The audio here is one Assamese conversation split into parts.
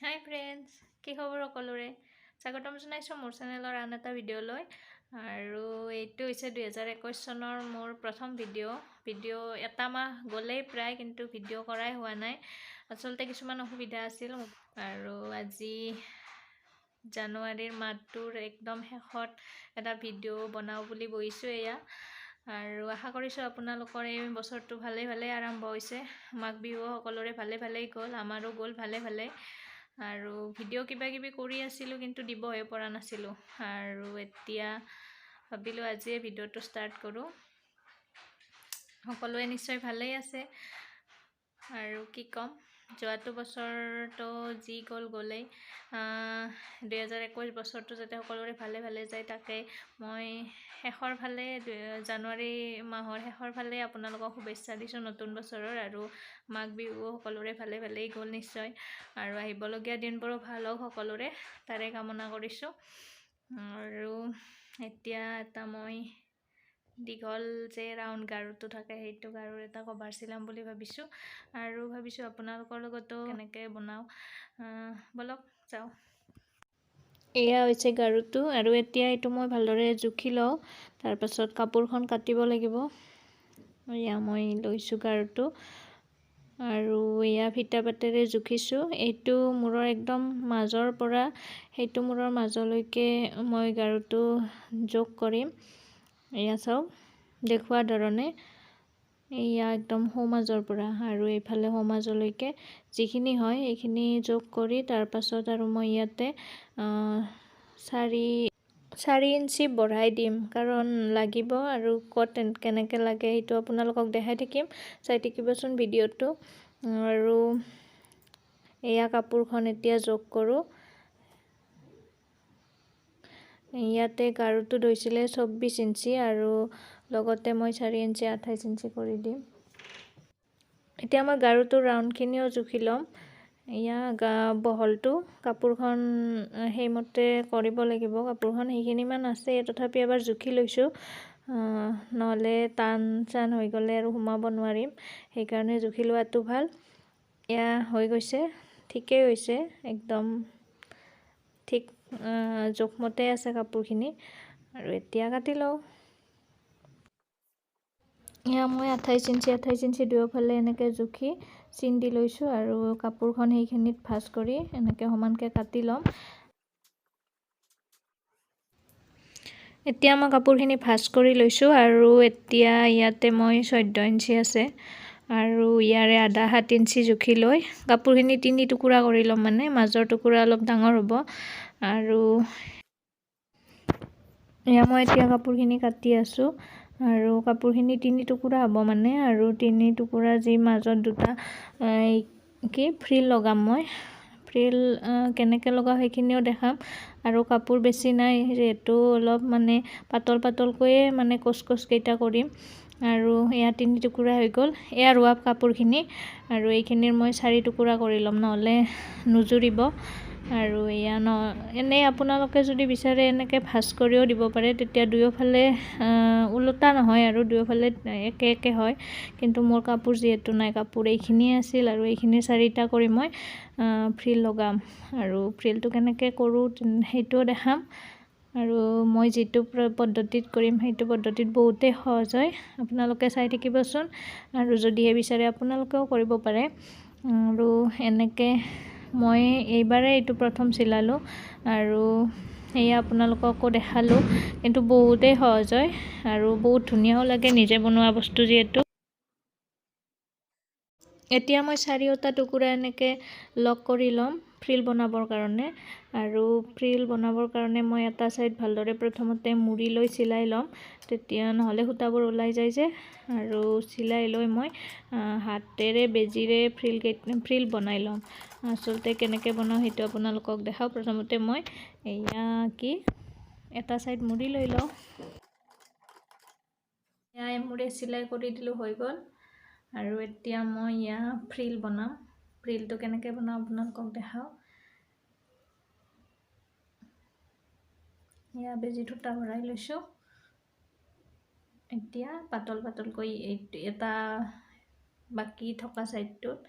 হাই ফ্ৰেণ্ডছ, কি খবৰ সকলোৰে? স্বাগতম জনাইছোঁ মোৰ চেনেলৰ আন এটা ভিডিঅ'লৈ। আৰু এইটো হৈছে 2021 চনৰ মোৰ প্ৰথম ভিডিঅ'। ভিডিঅ' এটা মাহ গ'লেই প্ৰায়, কিন্তু ভিডিঅ' কৰাই হোৱা নাই, আচলতে কিছুমান অসুবিধা আছিল। আৰু আজি জানুৱাৰীৰ মাহটোৰ একদম শেষত এটা ভিডিঅ' বনাওঁ বুলি বহিছোঁ এয়া। আৰু আশা কৰিছোঁ আপোনালোকৰ এই বছৰটো ভালে ভালে আৰম্ভ হৈছে। মাঘ বিহু সকলোৰে ভালে ভালেই গ'ল, আমাৰো গ'ল ভালে ভালে। আৰু ভিডিঅ' কিবা কিবি কৰি আছিলোঁ, কিন্তু দিবহে পৰা নাছিলোঁ। আৰু এতিয়া ভাবিলোঁ আজিয়ে ভিডিঅ'টো ষ্টাৰ্ট কৰোঁ। সকলোৱে নিশ্চয় ভালেই আছে। আৰু কি ক'ম, যোৱাটো বছৰটো যি গ'ল গ'লেই, 2021 বছৰটো যাতে সকলোৰে ভালে ভালে যায় তাকে মই শেষৰ ফালে, জানুৱাৰী মাহৰ শেষৰ ফালে আপোনালোকক শুভেচ্ছা দিছোঁ নতুন বছৰৰ। আৰু মাঘ বিহু সকলোৰে ভালে ভালেই গ'ল নিশ্চয়, আৰু আহিবলগীয়া দিনবোৰো ভাল হওক সকলোৰে, তাৰে কামনা কৰিছোঁ। আৰু এতিয়া এটা মই দীঘল যে ৰাউণ্ড গাৰুটো থাকে, সেইটো গাৰুৰ এটা কভাৰ চিলাম বুলি ভাবিছোঁ। আৰু ভাবিছোঁ আপোনালোকৰ লগতো কেনেকৈ বনাওঁ, ব'লক যাওঁ। এয়া হৈছে গাৰুটো। আৰু এতিয়া এইটো মই ভালদৰে জুখি লওঁ, তাৰপাছত কাপোৰখন কাটিব লাগিব। এয়া মই লৈছোঁ গাৰুটো আৰু এয়া ফিটা পাতেৰে জুখিছোঁ। এইটো মূৰৰ একদম মাজৰ পৰা সেইটো মূৰৰ মাজলৈকে মই গাৰুটো যোগ কৰিম। এয়া চাওক, দেখুওৱা ধৰণে এয়া একদম সোঁমাজৰ পৰা আৰু এইফালে সোঁমাজলৈকে যিখিনি হয় এইখিনি যোগ কৰি তাৰপাছত আৰু মই ইয়াতে 4 ইঞ্চি বঢ়াই দিম, কাৰণ লাগিব। আৰু ক'ত কেনেকৈ লাগে সেইটো আপোনালোকক দেখাই থাকিম, চাই থাকিবচোন ভিডিঅ'টো। আৰু এয়া কাপোৰখন এতিয়া যোগ কৰোঁ। ইয়াতে গাৰুটো ধৰিছিলে 24 ইঞ্চি আৰু লগতে মই 4 ইঞ্চি 28 ইঞ্চি কৰি দিম। এতিয়া মই গাৰুটোৰ ৰাউণ্ডখিনিও জুখি ল'ম। এয়া বহলটো কাপোৰখন সেইমতে কৰিব লাগিব। কাপোৰখন সেইখিনিমান আছে, তথাপি এবাৰ জুখি লৈছোঁ, নহ'লে টান চান হৈ গ'লে আৰু সোমাব নোৱাৰিম, সেইকাৰণে জুখি লোৱাটো ভাল। এয়া হৈ গৈছে, ঠিকেই হৈছে, একদম ঠিক জোখমতে আছে কাপোৰখিনি। আৰু এতিয়া কাটি লওঁ। এয়া মই 28 ইঞ্চি 28 ইঞ্চি দুয়োফালে এনেকৈ জুখি চিন দি লৈছোঁ। আৰু কাপোৰখন সেইখিনিত ভাঁজ কৰি এনেকৈ সমানকৈ কাটি ল'ম। এতিয়া মই কাপোৰখিনি ভাঁজ কৰি লৈছোঁ। আৰু এতিয়া ইয়াতে মই 14 ইঞ্চি আছে আৰু ইয়াৰে আধা 7 ইঞ্চি জুখি লৈ কাপোৰখিনি 3 টুকুৰা কৰি ল'ম, মানে মাজৰ টুকুৰা অলপ ডাঙৰ হ'ব। আৰু এয়া মই এতিয়া কাপোৰখিনি কাটি আছোঁ। আৰু কাপোৰখিনি 3 টুকুৰা হ'ব মানে, আৰু 3 টুকুৰা যি মাজত দুটা কি ফ্ৰিল লগাম মই। ফ্ৰিল কেনেকৈ লগাওঁ সেইখিনিও দেখাম। আৰু কাপোৰ বেছি নাই যিহেতু, অলপ মানে পাতল পাতলকৈয়ে মানে কোচ কোচকেইটা কৰিম। আৰু এয়া 3 টুকুৰা হৈ গ'ল। এয়া ৰোৱা কাপোৰখিনি আৰু এইখিনিৰ মই 4 টুকুৰা কৰি ল'ম, নহ'লে নুজুৰিব। আৰু এয়া ন এনেই আপোনালোকে যদি বিচাৰে এনেকৈ ভাঁজ কৰিও দিব পাৰে, তেতিয়া দুয়োফালে ওলোটা নহয় আৰু দুয়োফালে একে একে হয়। কিন্তু মোৰ কাপোৰ যিহেতু নাই, কাপোৰ এইখিনিয়ে আছিল আৰু এইখিনি 4টা কৰি মই ফ্ৰিল লগাম। আৰু ফ্ৰিলটো কেনেকৈ কৰোঁ সেইটোও দেখাম। আৰু মই যিটো পদ্ধতিত কৰিম সেইটো পদ্ধতিত বহুতেই সহজ হয়, আপোনালোকে চাই থাকিবচোন। আৰু যদিহে বিচাৰে আপোনালোকেও কৰিব পাৰে। আৰু এনেকৈ মই এইবাৰেই এইটো প্ৰথম চিলালোঁ আৰু সেয়া আপোনালোককো দেখালোঁ। কিন্তু বহুতেই সহজ হয় আৰু বহুত ধুনীয়াও লাগে নিজে বনোৱা বস্তু যিহেতু। এতিয়া মই 4টা টুকুৰা এনেকৈ লগ কৰি ল'ম ফ্ৰিল বনাবৰ কাৰণে। আৰু ফ্ৰিল বনাবৰ কাৰণে মই এটা ছাইড ভালদৰে প্ৰথমতে মুৰি লৈ চিলাই ল'ম, তেতিয়া নহ'লে সূতাবোৰ ওলাই যায় যে। আৰু চিলাই লৈ মই হাতেৰে বেজীৰে ফ্ৰিল বনাই ল'ম। আচলতে কেনেকৈ বনাওঁ সেইটো আপোনালোকক দেখাওঁ। প্ৰথমতে মই এয়া কি এটা ছাইড মুৰি লৈ লওঁ। এয়া এমূৰে চিলাই কৰি দিলোঁ, হৈ গ'ল। আৰু এতিয়া মই এয়া ফ্ৰিল বনাম। ফ্ৰিলটো কেনেকৈ বনাওঁ আপোনালোকক দেখাওঁ। এয়া বেজীত সূতা ভৰাই লৈছোঁ। এতিয়া পাতল পাতলকৈ এটা বাকী থকা ছাইডটোত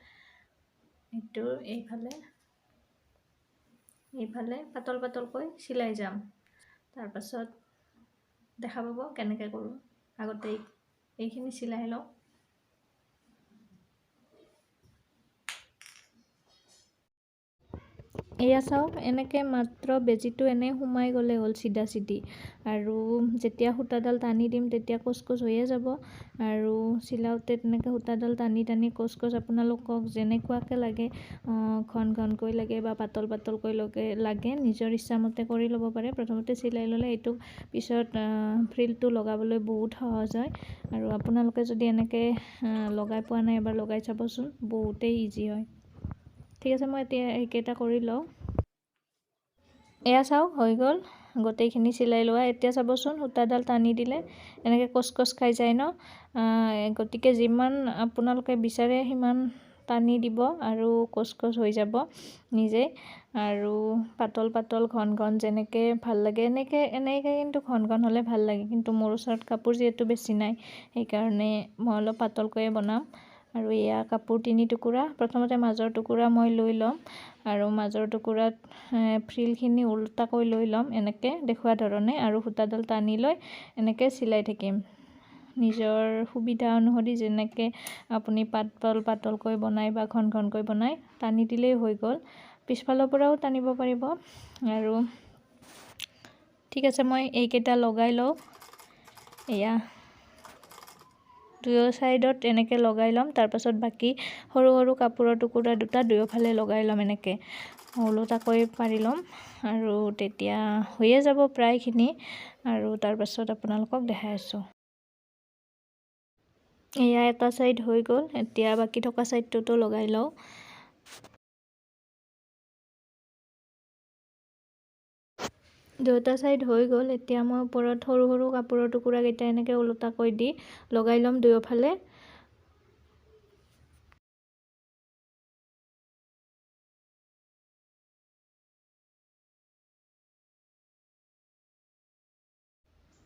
এইটো এইফালে এইফালে পাতল পাতলকৈ চিলাই যাম। তাৰপাছত দেখা পাব কেনেকৈ কৰোঁ। আগতে এইখিনি চিলাই লওঁ। এয়া চাওক, এনেকৈ মাত্ৰ বেজীটো এনেই সোমাই গ'লে হ'ল চিধা চিধি, আৰু যেতিয়া সূতাডাল টানি দিম তেতিয়া কোচ কোচ হৈয়ে যাব। আৰু চিলাওঁতে তেনেকৈ সূতাডাল টানি টানি কোচ কোচ আপোনালোকক যেনেকুৱাকৈ লাগে, ঘন ঘনকৈ লাগে বা পাতল পাতলকৈ লাগে, নিজৰ ইচ্ছামতে কৰি ল'ব পাৰে। প্ৰথমতে চিলাই ল'লে এইটো পিছত ফ্ৰিলটো লগাবলৈ বহুত সহজ হয়। আৰু আপোনালোকে যদি এনেকৈ লগাই পোৱা নাই, এবাৰ লগাই চাবচোন, বহুতেই ইজি হয়। ঠিক আছে, মই এতিয়া এইকেইটা কৰি লওঁ। এয়া চাওক, হৈ গ'ল গোটেইখিনি চিলাই লোৱা। এতিয়া চাবচোন, সূতাডাল টানি দিলে এনেকৈ কোচ কোচ খাই যায় ন। গতিকে যিমান আপোনালোকে বিচাৰে সিমান টানি দিব আৰু কোচ কোচ হৈ যাব নিজেই। আৰু পাতল পাতল ঘন ঘন যেনেকৈ ভাল লাগে এনেকৈ এনেকৈ, কিন্তু ঘন ঘন হ'লে ভাল লাগে। কিন্তু মোৰ ওচৰত কাপোৰ যিহেতু বেছি নাই, সেইকাৰণে মই অলপ পাতলকৈয়ে বনাম। আৰু এয়া কাপোৰ 3 টুকুৰা, প্ৰথমতে মাজৰ টুকুৰা মই লৈ ল'ম আৰু মাজৰ টুকুৰাত ফ্ৰিলখিনি ওলোটাকৈ লৈ ল'ম এনেকৈ দেখুওৱা ধৰণে, আৰু সূতাডাল টানি লৈ এনেকৈ চিলাই থাকিম। নিজৰ সুবিধা অনুসৰি যেনেকৈ আপুনি পাতল পাতলকৈ বনায় বা ঘন ঘনকৈ বনায়, টানি দিলেই হৈ গ'ল। পিছফালৰ পৰাও টানিব পাৰিব। আৰু ঠিক আছে, মই এইকেইটা লগাই লওঁ। এয়া দুয়ো ছাইডত এনেকৈ লগাই ল'ম। তাৰপাছত বাকী সৰু সৰু কাপোৰৰ টুকুৰা দুটা দুয়োফালে লগাই ল'ম, এনেকৈ ওলোটাকৈ পাৰি ল'ম, আৰু তেতিয়া হৈয়ে যাব প্ৰায়খিনি। আৰু তাৰপাছত আপোনালোকক দেখাই আছোঁ। এয়া এটা ছাইড হৈ গ'ল, এতিয়া বাকী থকা ছাইডটোতো লগাই লওঁ। দুয়োটা ছাইড হৈ গ'ল। এতিয়া মই ওপৰত সৰু সৰু কাপোৰৰ টুকুৰাকেইটা এনেকৈ ওলোটাকৈ দি লগাই ল'ম দুয়োফালে।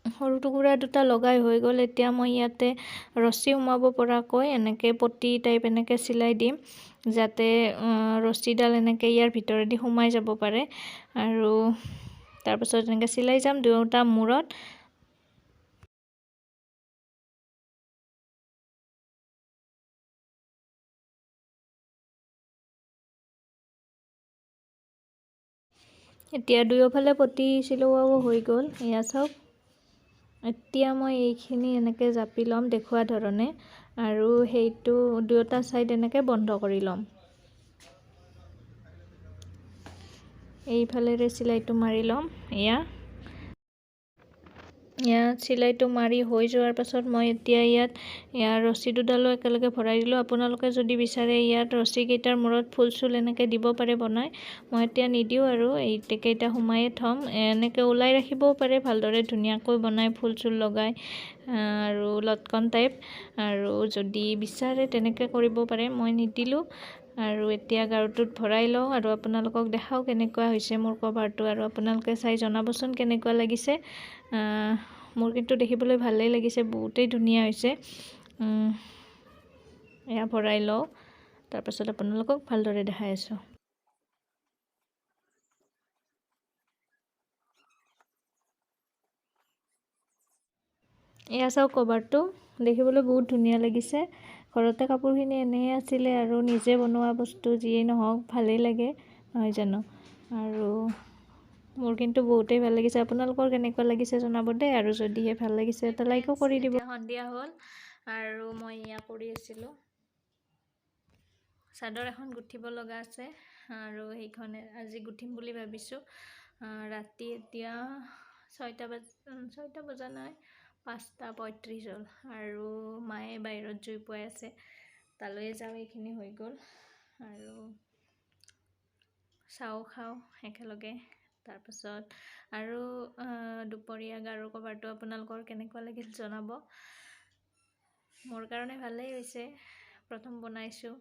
সৰু টুকুৰা দুটা লগাই হৈ গ'ল। এতিয়া মই ইয়াতে ৰছী সোমাব পৰাকৈ এনেকৈ পটি টাইপ এনেকৈ চিলাই দিম, যাতে ৰছীডাল এনেকৈ ইয়াৰ ভিতৰেদি সোমাই যাব পাৰে। আৰু তাৰপাছত এনেকৈ চিলাই যাম দুয়োটা মূৰত। এতিয়া দুয়োফালে পটি চিলোৱাও হৈ গ'ল। এয়া চাওক, এতিয়া মই এইখিনি এনেকৈ জাপি ল'ম দেখুওৱা ধৰণে, আৰু সেইটো দুয়োটা ছাইড এনেকৈ বন্ধ কৰি ল'ম। এইফালেৰে চিলাইটো মাৰি ল'ম। এয়া ইয়াত চিলাইটো মাৰি হৈ যোৱাৰ পাছত মই এতিয়া ইয়াত ইয়াৰ ৰছী দুডালো একেলগে ভৰাই দিলোঁ। আপোনালোকে যদি বিচাৰে ইয়াত ৰছীকেইটাৰ মূৰত ফুল চুল এনেকৈ দিব পাৰে বনাই। মই এতিয়া নিদিওঁ আৰু এইকেইটা সোমায়ে থ'ম। এনেকৈ ওলাই ৰাখিবও পাৰে ভালদৰে ধুনীয়াকৈ বনাই ফুল চুল লগাই আৰু লটকন টাইপ, আৰু যদি বিচাৰে তেনেকৈ কৰিব পাৰে, মই নিদিলোঁ। আৰু এতিয়া গাৰুটোত ভৰাই লওঁ আৰু আপোনালোকক দেখাওঁ কেনেকুৱা হৈছে মোৰ কভাৰটো, আৰু আপোনালোকে চাই জনাবচোন কেনেকুৱা লাগিছে। মোৰ কিন্তু দেখিবলৈ ভালেই লাগিছে, বহুতেই ধুনীয়া হৈছে। এয়া ভৰাই লওঁ, তাৰপাছত আপোনালোকক ভালদৰে দেখাই আছোঁ। এয়া চাওক, কভাৰটো দেখিবলৈ বহুত ধুনীয়া লাগিছে। ঘৰতে কাপোৰখিনি এনেই আছিলে আৰু নিজে বনোৱা বস্তু যিয়েই নহওক ভালেই লাগে, নহয় জানো? আৰু মোৰ কিন্তু বহুতেই ভাল লাগিছে। আপোনালোকৰ কেনেকুৱা লাগিছে জনাব দেই, আৰু যদিহে ভাল লাগিছে এটা লাইকো কৰি দিব। সন্ধিয়া হ'ল আৰু মই এয়া কৰি আছিলোঁ। চাদৰ এখন গুঠিব লগা আছে আৰু সেইখন আজি গুঠিম বুলি ভাবিছোঁ। ৰাতি এতিয়া 6টা বজা নাই, 5:35 হ'ল, আৰু মায়ে বাহিৰত জুই পুৱাই আছে, তালৈয়ে যাওঁ। এইখিনি হৈ গ'ল আৰু চাওঁ খাওঁ একেলগে। তাৰপাছত আৰু দুপৰীয়া গাৰুৰ কভাৰটো আপোনালোকৰ কেনেকুৱা লাগিল জনাব। মোৰ কাৰণে ভালেই হৈছে, প্ৰথম বনাইছোঁ,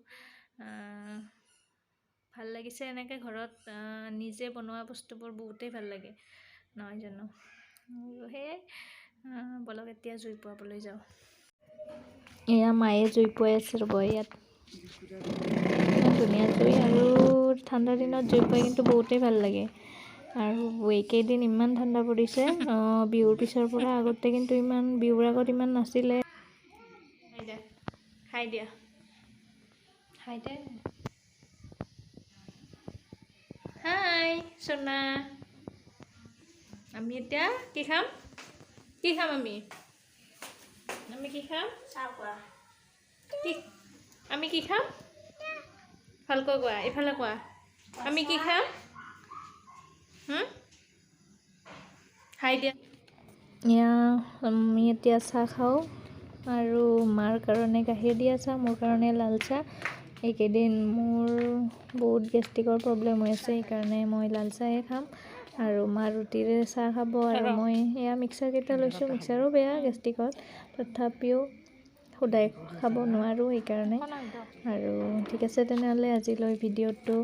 ভাল লাগিছে। এনেকৈ ঘৰত নিজে বনোৱা বস্তুবোৰ বহুতেই ভাল লাগে, নহয় জানো? আৰু সেয়াই, ব'লক এতিয়া জুই পুৱাবলৈ যাওঁ। এয়া মায়ে জুই পুৱাই আছে, ৰ'ব, ইয়াত ইমান ধুনীয়া জুই। আৰু ঠাণ্ডা দিনত জুই পুৱাই কিন্তু বহুতেই ভাল লাগে। আৰু এইকেইদিন ইমান ঠাণ্ডা পৰিছে বিহুৰ পিছৰ পৰা, আগতে কিন্তু ইমান বিহুৰ আগত ইমান নাছিলে। খাই দিয়া, খাই দে। হাই সোনা, আমি এতিয়া কি খাম? কি খাম আমি? আমি কি খাম? কি আমি কি খাম? ভালকৈ কোৱা, এইফালে কোৱা, আমি কি খাম? খাই দিয়া। এয়া আমি এতিয়া চাহ খাওঁ আৰু মাৰ কাৰণে গাখীৰ দিয়া চাহ, মোৰ কাৰণে লাল চাহ। এইকেইদিন মোৰ বহুত গেষ্ট্ৰিকৰ প্ৰব্লেম হৈ আছে, সেইকাৰণে মই লাল চাহে খাম আৰু মা ৰুটিৰে চাহ খাব। আৰু মই এয়া মিক্সাৰকেইটা লৈছোঁ, মিক্সাৰো বেয়া গেষ্ট্ৰিকত, তথাপিও সদায় খাব নোৱাৰোঁ সেইকাৰণে। আৰু ঠিক আছে, তেনেহ'লে আজিলৈ ভিডিঅ'টো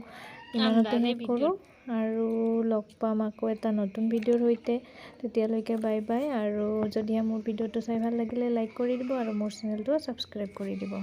ইমানতে শেষ কৰোঁ আৰু লগ পাম আকৌ এটা নতুন ভিডিঅ'ৰ সৈতে। তেতিয়ালৈকে বাই বাই। আৰু যদিহে মোৰ ভিডিঅ'টো চাই ভাল লাগিলে লাইক কৰি দিব আৰু মোৰ চেনেলটো ছাবস্ক্ৰাইব কৰি দিব।